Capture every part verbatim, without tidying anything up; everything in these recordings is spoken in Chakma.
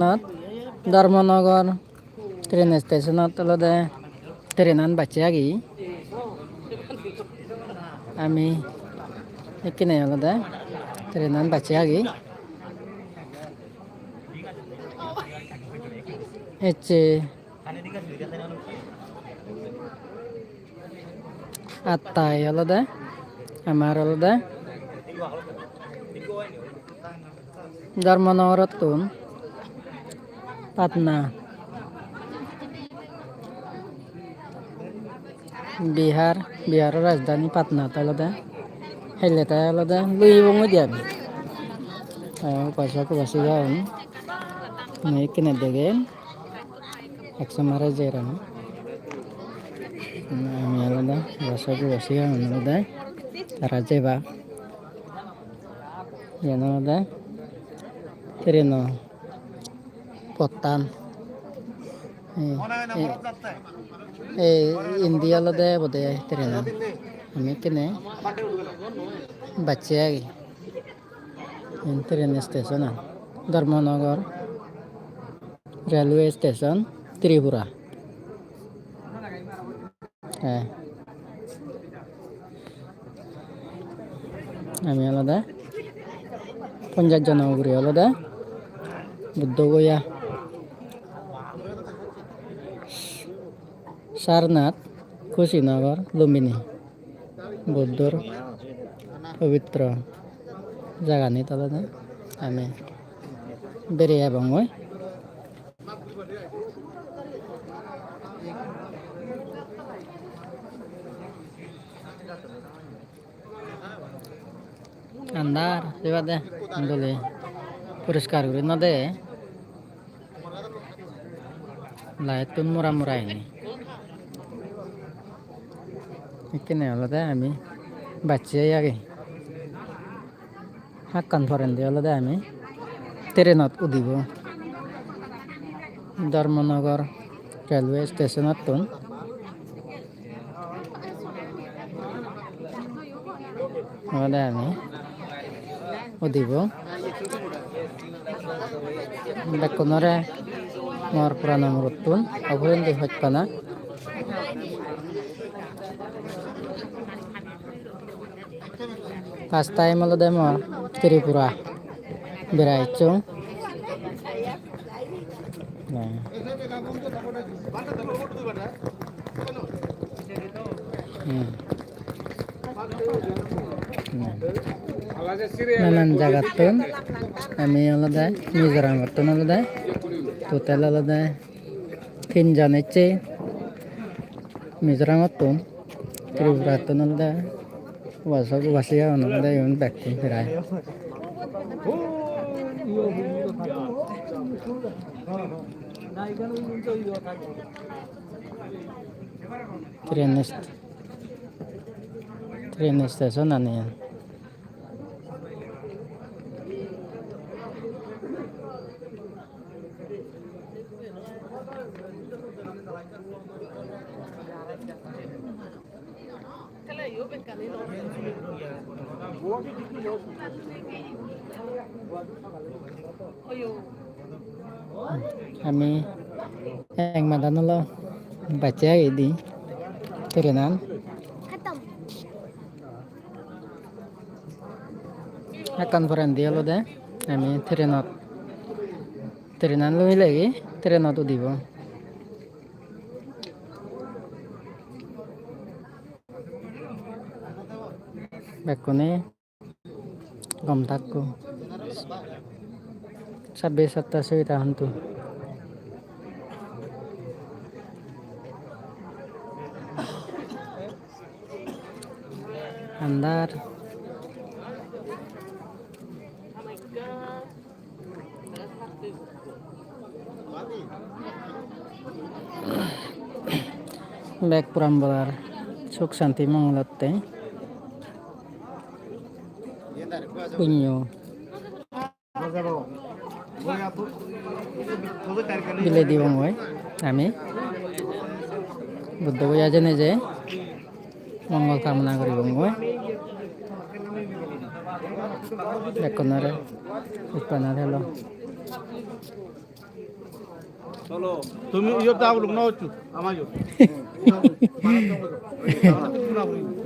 Dharmanagar train station-ot olode train-an bacche agi. Ami ekkene olode train-an bacche agi. Ecche attai olode, amar olode Dharmanagarottun Patna, Bihar, Biharo rajdhani Patnat olode, helle te olode lui ebong udi ami. Te upasok upasika un, mui ekkene degen, ekso mare jer ami. Ami olode upasok upasika un olode tara jebak. Iyen olode train-o pottan. Ei, ei, ei indi olode obode train-an. Ami ekkene bacche agi. Iyen train station-an. Dharmanagar Railway Station, Tripura. Te ami olode ponjash jono ugure olode Buddho Goya, Sarnath, Kushinagar, Lumbini Buddhor pobitro jaganit olode ami bere ebongoi. Andar, se bade dole poriskar guri no de. Light-tun mora mora hini. Ekkene olode ami bacche agi. Hakkan porendi olode ami train-ot udibo. Dharmanagar railway station-ottun olode ami udibo. Bekkunore mor purana murottun oborendi hojpana. First time olode mor Tripura berai ecchong. Hmm. Hmm. Nanan jagattun ami olode Mizoramottun olode total olode tinjon ecche Mizoramottun. Tripurattun olode ubasok ubasika agon olode igun bekkun prai. Train st-, train station ani iyan. Ami ek madan olo bacche agi di train-an. Ekkan porendi olode ami train-ot, train-an loi legi train-ot udibo. Bekkune gom thakko. Sabbe satta suita hontu. Andar. Bek poran borar suk santi mongolotte punyo bile dibongoi ami. Buddho goya jene je mongol kamona guribongoi. Bekkunore utpana thelo. তুমি ইয়ো দাও লোক না হচ্ছ, আমার ইয়ো।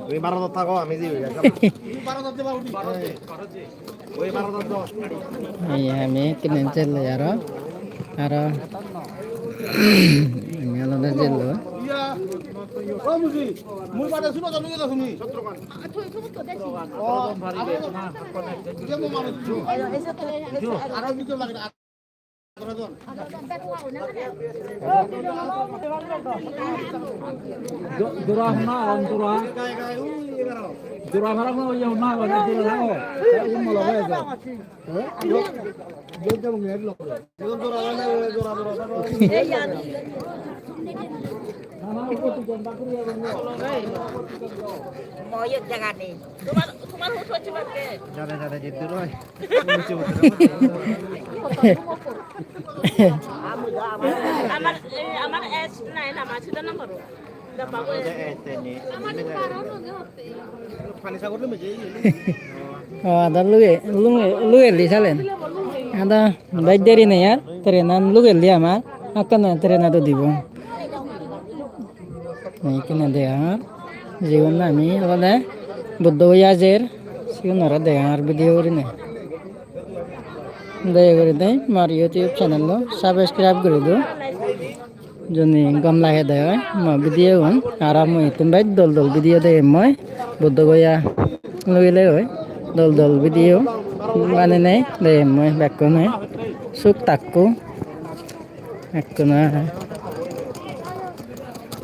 তুমি ভারতত থাকো, আমি যাই। ওই ভারতত যাও। Ei ami ekkene jelloi aro, aro ami olode jelloi. ও মুজি, মুই বাদে শুনো, জানো কি তুমি? ও, আরো ভিতর লাগে। Jora hona, on jora. Jora hona, on jora, hona, jora hona. Moyot jaga nei. Tomar, tomar hus hocche bakke. Jare, jare, jiddur oi. Amar, eh, amar S nine, amar sida number. Da pago S. Oh, ada luge, luge, luge li salen. Ada bej deri nei ar, train an luge li amar. Hakkon train an do dibo. Ekkene degongor, jigun ami olode Buddho Gaya jer, sigun aro degongor video gurinei. Daya guri de mor YouTube channel-o subscribe guri do. Joni gom lage de oi mo video gun, aro mui ittun bej dol dol video degem mui. Buddho Gaya lugile oi dol dol video banenei degem mui bekkune. Suk takko. Ekkena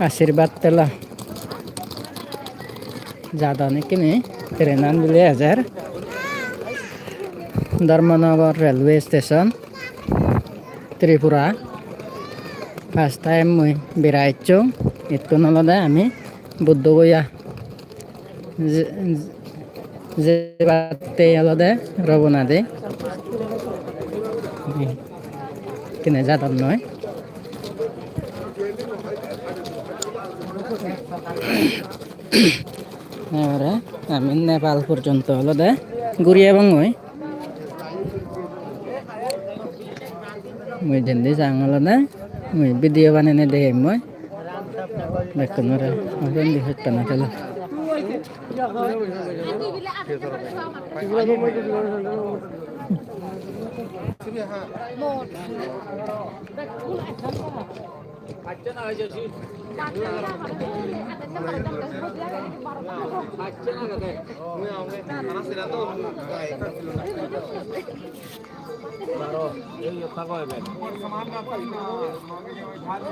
ashirbad tela. Jadon ekkene train an bile ejer. Dharmanagar railway station, Tripura. First time mui bera ecchong. Ittun olode ami Buddho Gaya je-, jebatte olode Robonade. Kine jadon noi. Ebare ami Nepal porjonto olode guri ebongoi. Mui dendi jang olode, mui video banenei degem mui. Bekkunore, mui dendi hottana telo.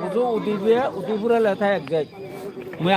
Uju udibe, udibure le thai ek gej. Mui